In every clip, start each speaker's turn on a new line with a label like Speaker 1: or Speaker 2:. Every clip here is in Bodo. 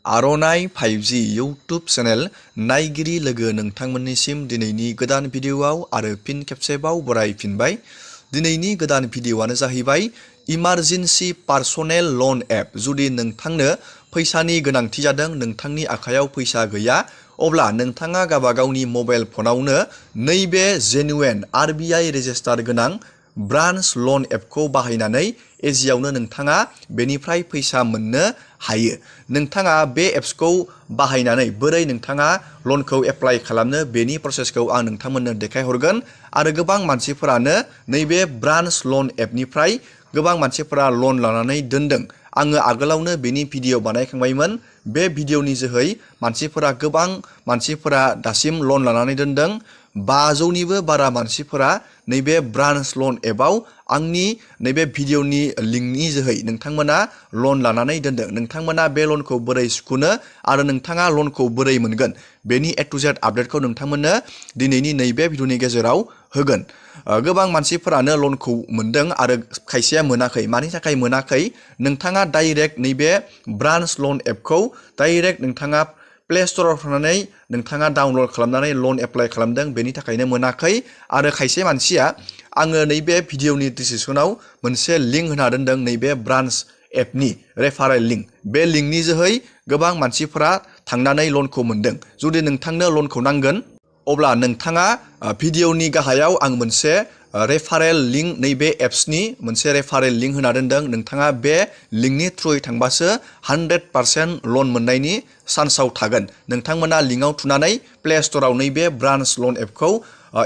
Speaker 1: आर'नाइ 5G इउटुब चेनेल नायगिरि लोगो नोंथांमोननिसिम दिनैनि गोदान भिडिअआव आरो फिन खेबसेबाव बरायफिनबाय। दिनैनि गोदान भिडिअआनो जाहैबाय इमारजेन्सि पार्सनेल लन एप। जुदि नोंथांनो फैसानि गोनांथि जादों, नोंथांनि आखायाव फैसा गैया, अब्ला नोंथाङा गावबागावनि मबाइल फनावनो नैबे जेनुइन RBI रेजिस्टार गोनां ब्रान्च लन एपखौ बाहायनानै इजियावनो नोंथाङा बेनिफ्राय फैसा मोननो हायो। नोंथाङा बे एप्सखौ बाहायनानै बोरै नोंथाङा लनखौ एप्लाइ खालामनो बेनि प्रसेसखौ आं नोंथांमोननो देखायहरगोन। आरो गोबां मानसिफोरानो नैबे ब्रान्च लन एपनिफ्राय गोबां मानसिफोरा लन लानानै दोनदों। आङो आगोलावनो बेनि भिडिअ बानायखांबायमोन। बे भिडिअनि जोहै गोबां मानसिफोरा दासिम लन लानानै दोनदों। 500निबो बारा मानसिफोरा नैबे ब्रान्च लन एपआव आंनि नैबे भिडिअनि लिंकनि जोहै नोंथांमोना लन लानानै दोनदों। नोंथांमोना बे लनखौ बोरै सुख'नो आरो नोंथाङा लनखौ बोरै मोनगोन बेनि A to Z आपडेटखौ नोंथांमोननो दिनैनि नैबे भिडिअनि गेजेराव होगोन। गोबां मानसिफोरानो लनखौ मोनदों आरो खायसेया मोनाखै। मानि थाखाय मोनाखै? नोंथाङा डाइरेक्ट नैबे ब्रान्च लन एपखौ डाइरेक्ट नोंथाङा प्ले स्ट'राव थांनानै नोंथाङा डाउनलड खालामनानै लन एप्लाइ खालामदों, बेनि थाखायनो मोनाखै। आरो खायसे मानसिया आङो नैबे भिडिअनि डिसक्रिपसनाव मोनसे लिंक होना दोनदों, नैबे ब्रान्च एपनि रेफारेल लिंक। बे लिंकनि जोहै गोबां मानसिफोरा थांनानै लनखौ मोनदों। जुदि नोंथांनो लनखौ नांगोन, अब्ला नोंथाङा भिडिअनि गाहायाव आं मोनसे रेफारेल लिंक, नैबे एप्सनि मोनसे रेफारेल लिंक होना दोनदों। नोंथाङा बे लिंकनि थ्रुयै थांबासो 100% लन मोननायनि चान्सआव थागोन। नोंथांमोना लिंकआव थुनानै प्ले स्ट'राव नैबे ब्रान्च लन एपखौ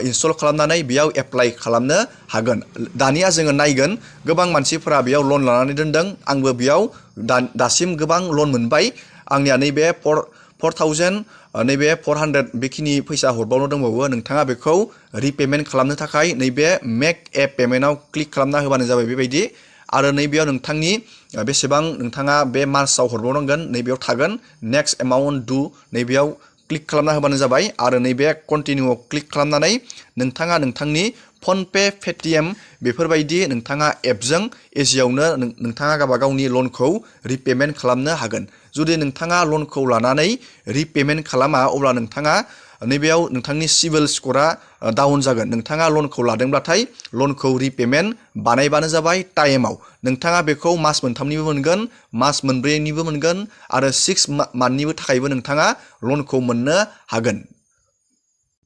Speaker 1: इनस्टल खालामनानै बेयाव एप्लाइ खालामनो हागोन। दानिया जोङो नायगोन गोबां मानसिफोरा बेयाव लन लानानै दोनदों। आंबो बेयाव दासिम गोबां लन मोनबाय। आंनिया नैबे 4,400 बेखिनि फैसा हरबावनो दंबावो। नोंथाङा बेखौ रिपेमेन्ट खालामनो थाखाय नैबे मेक ए पेमेन्टआव क्लिक खालामना होबानो जाबाय बेबायदि। आरो नैबेयाव नोंथांनि बेसेबां नोंथाङा बे मान्थआव हरबावनांगोन नैबेयाव थागोन। नेक्स्ट एमाउन्ट डु नैबेयाव क्लिक खालामना होबानो जाबाय। आरो नैबे कन्टिनिउआव क्लिक खालामनानै नोंथाङा नोंथांनि फनपे, पेटिएम बेफोरबायदि नोंथाङा एपजों इजियावनो नोंथाङा गावबागावनि लनखौ रिपेमेन्ट खालामनो हागोन। जुदि नोंथाङा लनखौ लानानै रिपेमेन्ट खालामा, अब्ला नोंथाङा नैबेयाव नोंथांनि सिबिल स्क'रा डाउन जागोन। नोंथाङा लनखौ लादोंब्लाथाय लनखौ रिपेमेन्ट बानायबानो जाबाय टाइमाव। नोंथाङा बेखौ मास मोनथामनिबो मोनगोन, मास मोनब्रैनिबो मोनगोन आरो 6 मान्थनिबो थाखायबो नोंथाङा लनखौ मोननो हागोन।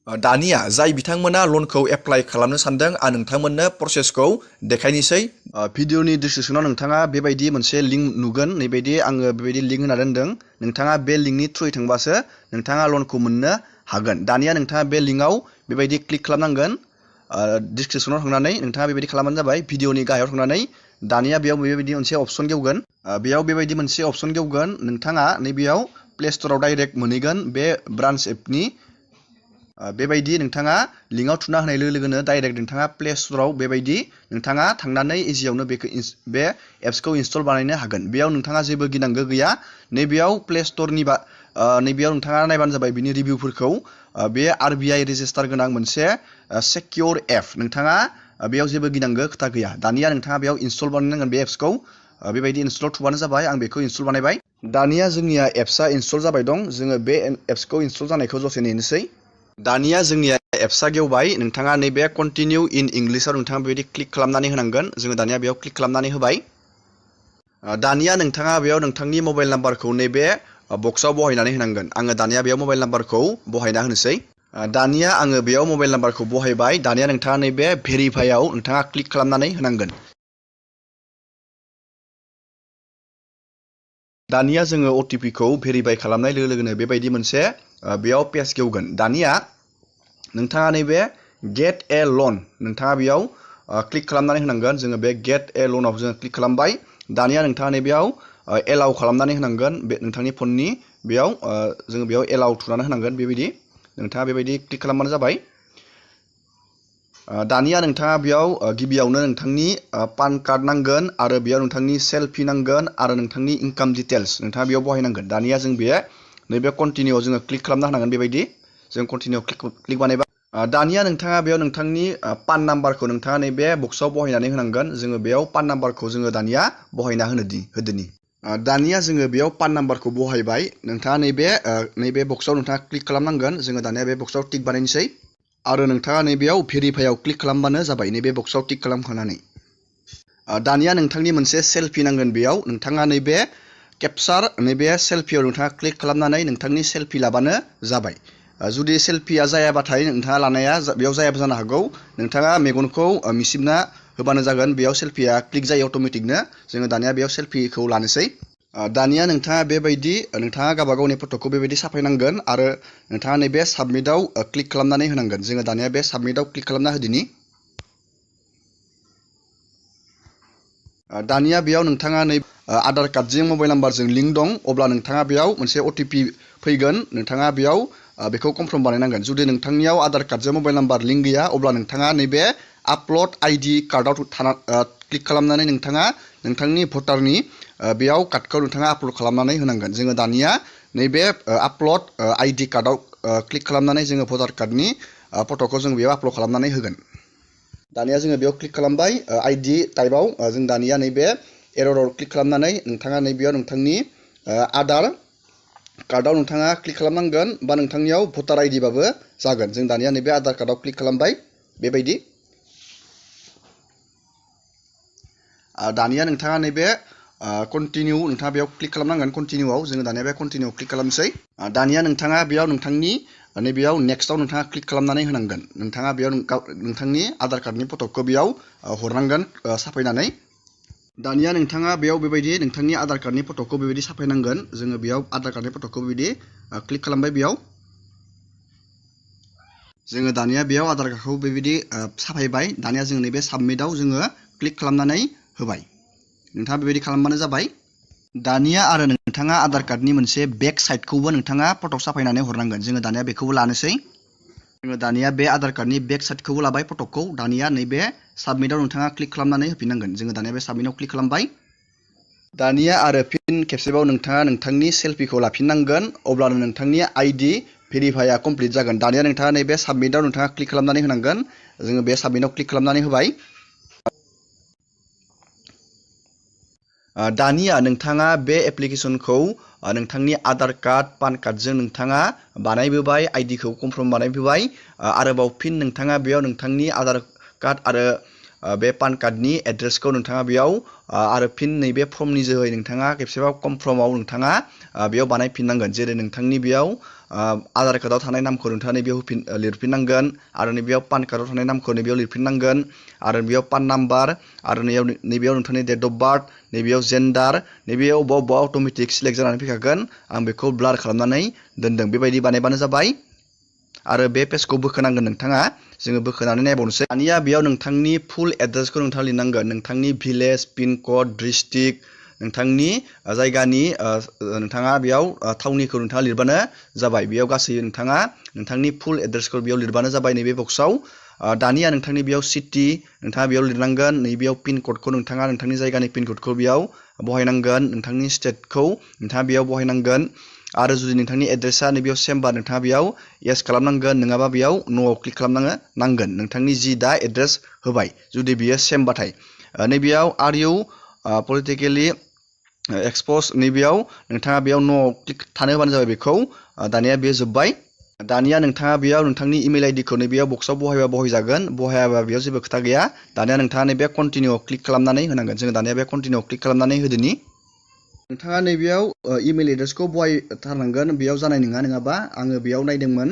Speaker 1: दानिया जाय बिथांमोना लनखौ एप्लाइ खालामनो सानदों, आं नोंथांमोननो प्रसेसखौ देखायनोसै। भिडिअनि डिसक्रिपसनाव नोंथाङा बेबायदि मोनसे लिंक नुगोन। नैबायदि आङो बेबायदि लिंक होना दोनदों। नोंथाङा बे लिंकनि थ्रुयै थांबासो नोंथाङा लनखौ मोननो हागोन। दानिया नोंथाङा बे लिंकआव बेबायदि क्लिक खालामनांगोन। डिसक्रिपसनाव थांनानै नोंथाङा बेबायदि खालामबानो जाबाय। भिडिअनि गाहायाव थांनानै दानिया बेयाव बेबायदि मोनसे अपसन गेवगोन। बेयाव बेबायदि मोनसे अपसन गेवगोन। नोंथाङा नैबेयाव प्ले स्ट'राव डाइरेक्ट मोनहैगोन बे ब्रान्च एपनि। बेबायदि नोंथाङा लिंकआव थुना होनाय लोगो लोगोनो डाइरेक्ट नोंथाङा प्ले स्ट'राव बेबायदि नोंथाङा थांनानै इजियावनो बे एप्सखौ इनस्टल बानायनो हागोन। बेयाव नोंथाङा जेबो गिनांगौ गैया। नैबेयाव प्ले स्ट'रनि नैबेयाव नोंथाङा नायबानो जाबाय बिनि रिभिउफोरखौ। बे RBI रेजिस्टार गोनां मोनसे सेकिउर एप। नोंथाङा बेयाव जेबो गिनांगौ खोथा गैया। दानिया नोंथाङा बेयाव इनस्टल बानायनांगोन बे एप्सखौ। बेबायदि इनस्टल थुबानो जाबाय। आं बेखौ इनस्टल बानायबाय। दानिया जोंनिया एप्सआ इनस्टल जाबाय दं। जोङो बे एप्सखौ इनस्टल जानायखौ दसे नेनोसै। दानिया जोंनिया एप्सआ गेवबाय। नोंथाङा नैबे कन्टिनिउ इन इंलिशआव नोंथाङा बेबायदि क्लिक खालामनानै होनांगोन। जोङो दानिया बेयाव क्लिक खालामनानै होबाय। दानिया नोंथाङा बेयाव नोंथांनि मबाइल नाम्बारखौ नैबे बक्सआव बहायनानै होनांगोन। आङो दानिया बेयाव मबाइल नाम्बारखौ बहायना होनोसै। दानिया आङो बेयाव मबाइल नाम्बारखौ बहायबाय। दानिया नोंथाङा नैबे भेरिफाइआव नोंथाङा क्लिक खालामनानै होनांगोन। दानिया जोङो OTPखौ भेरिफाइ खालामनाय लोगो लोगोनो बेबायदि मोनसे बेयाव पेज गेवगोन। दानिया नोंथाङा नैबे गेट ए लन नोंथाङा बेयाव क्लिक खालामनानै होनांगोन। जोङो बे गेट ए लनाव जोङो क्लिक खालामबाय। दानिया नोंथाङा नैबेयाव एलाउ खालामनानै होनांगोन। बे नोंथांनि फननि बेयाव जोङो बेयाव एलाउ थुनानै होनांगोन। बेबायदि नोंथाङा बेबायदि क्लिक खालामबानो जाबाय। दानिया नोंथाङा बेयाव गिबियावनो नोंथांनि पान कार्ड नांगोन आरो बेयाव नोंथांनि सेल्फि नांगोन आरो नोंथांनि इनकाम डिटेल्स नोंथाङा बेयाव बहायनांगोन। दानिया जों नैबे कन्टिनिउआव जोङो क्लिक खालामना होनांगोन। बेबायदि जों कन्टिनिउआव क्लिक बानायबाय। दानिया नोंथाङा बेयाव नोंथांनि पान नाम्बारखौ नोंथाङा नैबे बक्सआव बहायनानै होनांगोन। जोङो बेयाव पान नाम्बारखौ जोङो दानिया बहायना होदोनि। दानिया जोङो बेयाव पान नाम्बारखौ बहायबाय नोंथाङा नैबे बक्सआव नोंथाङा क्लिक खालामनांगोन जोङो दानिया बे बक्सआव टिक बानायनोसै आरो नोंथाङा नैबेयाव भेरिफाइआव क्लिक खालामबानो जाबाय नैबे बक्सआव टिक खालामखांनानै दानिया नोंथांनि मोनसे सेलफि नांगोन बेयाव नोंथाङा नैबे केपचार नैबे सेलफियाव नोंथाङा क्लिक खालामनानै नोंथांनि सेलफि लाबानो जाबाय जुदि सेलफिया जायाबाथाय नोंथाङा लानाया बेयाव जायाबो जानो हागौ नोंथाङा मेगनखौ मिसिबना होबानो जागोन बेयाव सेलफिया क्लिक जायो अट'मेटिकनो जोङो दानिया बेयाव सेलफिखौ लानोसै दानिया नोंथाङा बेबायदि नोंथाङा गावबा गावनि फट'खौ बेबायदि साफायनांगोन आरो नोंथाङा नैबे साबमिटआव क्लिक खालामनानै होनांगोन जोङो दानिया बे साबमिटआव क्लिक खालामना होदिनि दानिया बेयाव नोंथाङा नै आधार कार्डजों मबाइल नाम्बारजों लिंक दं अब्ला नोंथाङा बेयाव मोनसे OTP फैगोन नोंथाङा बेयाव बेखौ कनफार्म बानायनांगोन जुदि नोंथांनियाव आधार कार्डजों मबाइल नाम्बार लिंक गैया अब्ला नोंथाङा नैबे आपल'ड ID कार्डआव क्लिक खालामनानै नोंथाङा नोंथांनि भटारनि बेयाव कार्डखौ नोंथाङा आपल'ड खालामनानै होनांगोन जोङो दानिया नैबे आपल'ड ID कार्डआव क्लिक खालामनानै जोङो भटार कार्डनि फट'खौ जों बेयाव आपल'ड खालामनानै होगोन दानिया जोङो बेयाव क्लिक खालामबाय ID टाइपआव जों दानिया नैबे एर'राव क्लिक खालामनानै नोंथाङा नैबेयाव नोंथांनि आधार कार्डआव नोंथाङा क्लिक खालामनांगोन बा नोंथांनियाव भटार ID बाबो जागोन जों दानिया नैबे आधार कार्डआव क्लिक खालामबाय बेबायदि दानिया नोंथाङा नैबे कन्टिनिउ नोंथाङा बेयाव क्लिक खालामनांगोन कन्टिनिउआव जोङो दानिया बे कन्टिनिउआव क्लिक खालामसै दानिया नोंथाङा बेयाव नोंथांनि नैबेयाव नेक्स्टआव नोंथाङा क्लिक खालामनानै होनांगोन नोंथाङा बेयाव नोंथांनि आधार कार्डनि फट'खौ बेयाव हरनांगोन साफायनानै दानिया नोंथाङा बेयाव बेबायदि नोंथांनि आधार कार्डनि फट'खौ बेबायदि साफायनांगोन जोङो बेयाव आधार कार्डनि फट'खौ बेबायदि क्लिक खालामबाय बेयाव जोङो दानिया बेयाव आधार कार्डखौ बेबायदि साफायबाय दानिया जों नैबे साबमिटआव जोङो क्लिक खालामनानै होबाय नोंथाङा बेबायदि खालामबानो जाबाय दानिया आरो नोंथाङा आधार कार्डनि मोनसे बेक साइडखौबो नोंथाङा फट' साफायनानै हरनांगोन जोङो दानिया बेखौबो लानोसै जोङो दानिया बे आधार कार्डनि बेक साइडखौबो लाबाय फट'खौ दानिया नैबे साबमिटआव नोंथाङा क्लिक खालामनानै होफिननांगोन जोङो दानिया बे साबमिटआव क्लिक खालामबाय दानिया आरो फिन खेबसेबाव नोंथाङा नोंथांनि सेलफिखौ लाफिननांगोन अब्लानो नोंथांनि ID भेरिफाइआ कमप्लिट जागोन दानिया नोंथाङा नैबे साबमिटआव नोंथाङा क्लिक खालामनानै होनांगोन जोङो बे साबमिटआव क्लिक खालामनानै होबाय दानिया नोंथाङा बे एप्लिकेसनखौ नोंथांनि आधार कार्ड पान कार्डजों नोंथाङा बानायबोबाय आइडिखौ कनफार्म बानायबोबाय आरोबाव फिन नोंथाङा बेयाव नोंथांनि आधार कार्ड आरो बे पान कार्डनि एड्रेसखौ नोंथाङा बेयाव आरो फिन नैबे फर्मनि जोहै नोंथाङा खेबसेबाव कनफार्माव नोंथाङा बेयाव बानायफिननांगोन जेरै नोंथांनि बेयाव आधार कार्डआव थानाय नामखौ नोंथाङा नैबेयाव लिरफिननांगोन आरो नैबेयाव पान कार्डआव थानाय नामखौ नैबेयाव लिरफिननांगोन आरो बेयाव पान नाम्बार आरो नैबेयाव नोंथांनि डेट अफ बार्थ नैबेयाव जेन्डार नैबेयाव अबेबा अट'मेटिक सिलेक्ट जानानै फैखागोन आं बेखौ ब्लार खालामनानै दोनदों बेबायदि बानायबानो जाबाय आरो बे पेजखौ बोखोनांगोन नोंथाङा जोङो बोखोनानै नायबावनोसै दानिया बेयाव नोंथांनि फुल एड्रेसखौ नोंथाङा लिरनांगोन नोंथांनि भिलेज पिन कड डिस्ट्रिक्ट नोंथांनि जायगानि नोंथाङा बेयाव थावनिखौ नोंथाङा लिरबानो जाबाय बेयाव गासै नोंथाङा नोंथांनि फुल एड्रेसखौ बेयाव लिरबानो जाबाय नैबे बक्सआव दानिया नोंथांनि बेयाव सिटि नोंथाङा बेयाव लिरनांगोन नैबेयाव पिन क'डखौ नोंथाङा नोंथांनि जायगानि पिन क'डखौ बेयाव बहायनांगोन नोंथांनि स्टेटखौ नोंथाङा बेयाव बहायनांगोन आरो जुदि नोंथांनि एड्रेसा नैबेयाव सेमबा नोंथाङा बेयाव येस खालामनांगोन नङाबा बेयाव न'आव क्लिक खालामनांगोन नोंथांनि जि दा एड्रेस होबाय जुदि बियो सेमबाथाय नैबेयाव आर इउ पलिटिकेलि एक्सप'ज नैबेयाव नोंथाङा बेयाव न'आव क्लिक थानो होबानो जाबाय बेखौ दानिया बे जोब्बाय दानिया नोंथाङा बेयाव नोंथांनि इमेल आइडिखौ नैबेयाव बक्सआव बहायबा बहायजागोन बहायाबा बेयाव जेबो खोथा गैया दानिया नोंथाङा नैबे कन्टिनिउआव क्लिक खालामनानै होनांगोन जोङो दानिया बे कन्टिनिउआव क्लिक खालामनानै होदोनि नोंथाङा नैबेयाव इमेल एड्रेसखौ बहायथारनांगोन बेयाव जानाय नङा नङाबा आङो बेयाव नायदोंमोन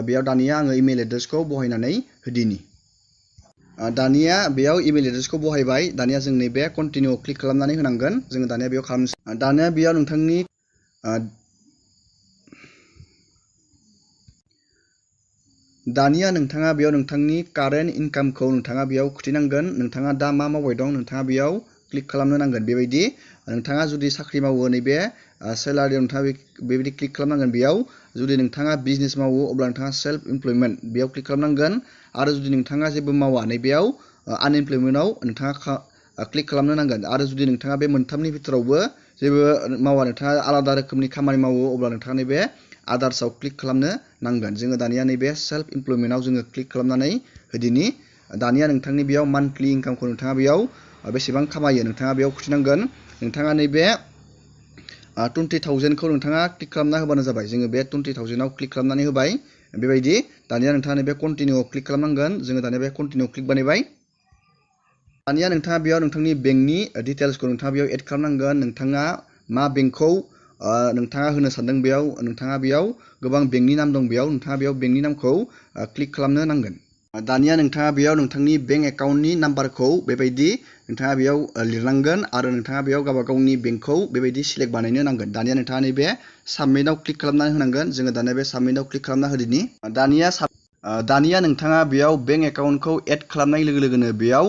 Speaker 1: बेयाव दानिया आङो इमेल एड्रेसखौ बहायनानै होदिनि दानिया बेयाव इमेल एड्रेसखौ बहायबाय दानिया जों नैबे कन्टिनिउआव क्लिक खालामनानै होनांगोन जोङो दानिया बेयाव खालामनोसै दानिया बेयाव नोंथांनि दानिया नोंथाङा बेयाव नोंथांनि कारेन्ट इनकामखौ नोंथाङा बेयाव खिथिनांगोन नोंथाङा दा मा मावबाय दं नोंथाङा बेयाव क्लिक खालामनो नांगोन बेबायदि नोंथाङा जुदि साख्रि मावो नैबे सेलारियाव नोंथाङा बेबायदि क्लिक खालामनांगोन बेयाव जुदि नोंथाङा बिजनेस मावो अब्ला नोंथाङा सेल्फ इमप्लयमेन्ट बेयाव क्लिक खालामनांगोन आरो जुदि नोंथाङा जेबो मावा नैबेयाव आनइमप्लयमेन्टआव नोंथाङा क्लिक खालामनो नांगोन आरो जुदि नोंथाङा बे मोनथामनि भितरावबो जेबो मावा नोंथाङा आलादा रोखोमनि खामानि मावो अब्ला नोंथाङा नैबे आदार्सआव क्लिक खालामनो नांगोन जोङो दानिया नैबे सेल्फ इमप्लयमेन्टआव जोङो क्लिक खालामनानै होदिनि दानिया नोंथांनि बेयाव मान्थलि इनकामखौ नोंथाङा बेयाव बेसेबां खामायो नोंथाङा बेयाव खिथिनांगोन नोंथाङा नैबे 20,000 खौ नोंथाङा क्लिक खालामना होबानो जाबाय जोङो बे 20,000 आव क्लिक खालामनानै होबाय बेबायदि दानिया नोंथाङा बे कन्टिनिउआव क्लिक खालामनांगोन जोङो दानिया बे कन्टिनिउ क्लिक बानायबाय दानिया नोंथाङा बेयाव नोंथांनि बेंकनि डिटेल्सखौ नोंथाङा बेयाव एड खालामनांगोन नोंथाङा मा बेंकखौ नोंथाङा होनो सानदों बेयाव नोंथाङा बेयाव गोबां बेंकनि नाम दं बेयाव नोंथाङा बेयाव बेंकनि नामखौ क्लिक खालामनो नांगोन दानिया नोंथाङा बेयाव नोंथांनि बेंक एकाउन्टनि नाम्बारखौ बेबायदि नोंथाङा बेयाव लिरनांगोन आरो नोंथाङा बेयाव गावबा गावनि बेंकखौ बेबायदि सिलेक्ट बानायनो नांगोन दानिया नोंथाङा नैबे साबमिटआव क्लिक खालामनानै होनांगोन जोङो दानिया बे साबमिटआव क्लिक खालामना होदिनि दानिया नोंथाङा बेयाव बेंक एकाउन्टखौ एड खालामनाय लोगो लोगोनो बेयाव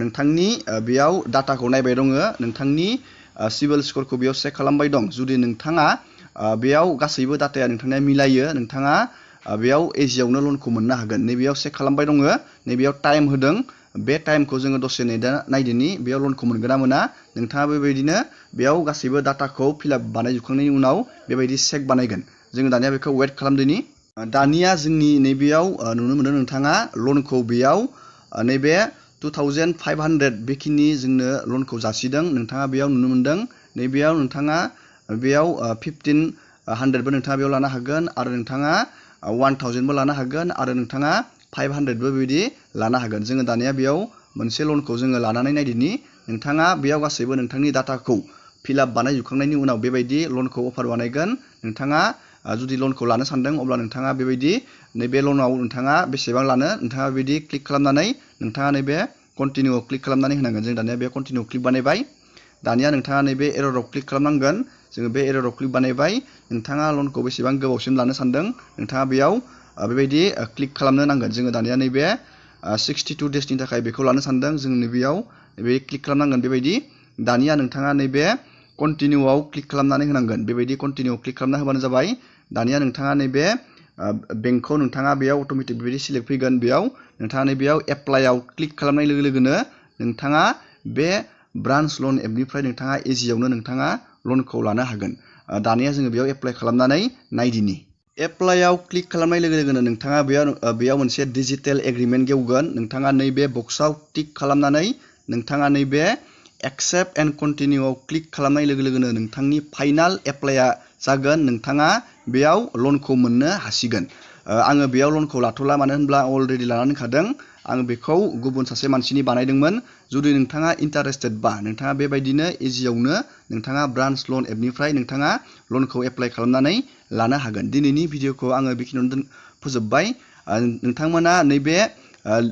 Speaker 1: नोंथांनि बेयाव डाटाखौ नायबाय दङ नोंथांनि सिबिल स्करखौ बेयाव चेक खालामबाय दं जुदि नोंथाङा बेयाव गासैबो डाटाया नोंथांनिया मिलायो नोंथाङा बेयाव इजियावनो लनखौ मोननो हागोन नैबेयाव चेक खालामबाय दङ नैबेयाव टाइम होदों बे टाइमखौ जोङो दसे नायदिनि बेयाव लनखौ मोनगोन ना मोना नोंथाङा बेबायदिनो बेयाव गासैबो डाटाखौ फिलआप बानायजोबखांनायनि उनाव बेबायदि चेक बानायगोन जोङो दानिया बेखौ वेट खालामदोनि दानिया जोंनि नैबेयाव नुनो मोनो नोंथाङा लनखौ बेयाव नैबे 2,500 बेखिनि जोंनो लनखौ जासिदों नोंथाङा बेयाव नुनो मोनदों नैबेयाव नोंथाङा बेयाव 1,500 बो नोंथाङा बेयाव लानो हागोन आरो नोंथाङा 1,000 बो लानो हागोन आरो नोंथाङा 500 बो बेबायदि लानो हागोन जोङो दानिया बेयाव मोनसे लनखौ जोङो लानानै नायदिनि नोंथाङा बेयाव गासैबो नोंथांनि डाटाखौ फिलआप बानायजोबखांनायनि उनाव बेबायदि लनखौ अफार बानायगोन नोंथाङा जुदि लनखौ लानो सानदों अब्ला नोंथाङा बेबायदि नैबे लनाव नोंथाङा बेसेबां लानो नोंथाङा बेबायदि क्लिक खालामनानै नोंथाङा नैबे कन्टिनिउआव क्लिक खालामनानै होनांगोन जों दानिया बे कन्टिनिउ क्लिक बानायबाय दानिया नोंथाङा नैबे एरराव क्लिक खालामनांगोन जोङो बे एरराव क्लिक बानायबाय नोंथाङा लनखौ बेसेबां गोबावसिम लानो सानदों नोंथाङा बेयाव बेबायदि क्लिक खालामनो नांगोन जोङो दानिया नैबे 62 डेसनि थाखाय बेखौ लानो सानदों जों नैबेयाव बे क्लिक खालामनांगोन बेबायदि दानिया नोंथाङा नैबे कन्टिनिउआव क्लिक खालामनानै होनांगोन बेबायदि कन्टिनिउ क्लिक खालामना होबानो जाबाय दानिया नोंथाङा नैबे बेंकखौ नोंथाङा बेयाव अट'मेटिक बेबायदि सिलेक्ट फैगोन बेयाव नोंथाङा नैबेयाव एप्लाइआव क्लिक खालामनाय लोगो लोगोनो नोंथाङा बे ब्रान्च लन एपनिफ्राय नोंथाङा इजियावनो नोंथाङा लनखौ लानो हागोन दानिया जोङो बेयाव एप्लाइ खालामनानै नायदिनि एप्लाइआव क्लिक खालामनाय लोगो लोगोनो नोंथाङा बेयाव मोनसे डिजिटेल एग्रिमेन्ट गेवगोन नोंथाङा नैबे बक्सआव टिक खालामनानै नोंथाङा नैबे एक्सेप्ट एन्ड कन्टिनिउआव क्लिक खालामनाय लोगो लोगोनो नोंथांनि फाइनाल एप्लाइआ जागोन नोंथाङा बेयाव लनखौ मोननो हासिगोन आङो बेयाव लनखौ लाथ'ला मानो होनब्ला अलरेडि लानानै दोनखादों आं बेखौ गुबुन सासे मानसिनि बानायदोंमोन जुदि नोंथाङा इन्टारेस्टेड बा नोंथाङा बेबायदिनो इजियावनो नोंथाङा ब्रान्च लन एपनिफ्राय नोंथाङा लनखौ एप्लाइ खालामनानै लानो हागोन दिनैनि भिडिअखौ आङो बेखिनियावनो फोजोबबाय नोंथांमोना नैबे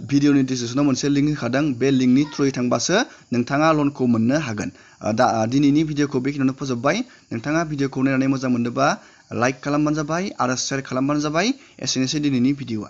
Speaker 1: भिडिअनि डिसक्रिपसनाव मोनसे लिंक होखादों बे लिंकनि थ्रुयै थांबासो नोंथाङा लनखौ मोननो हागोन दिनैनि भिडिअखौ बेखिनियावनो फोजोबबाय नोंथाङा भिडिअखौ नायनानै मोजां मोनदोंबा लाइक खालामबानो जाबाय आरो शेयार खालामबानो जाबाय एसेनोसै दिनैनि भिडिअआ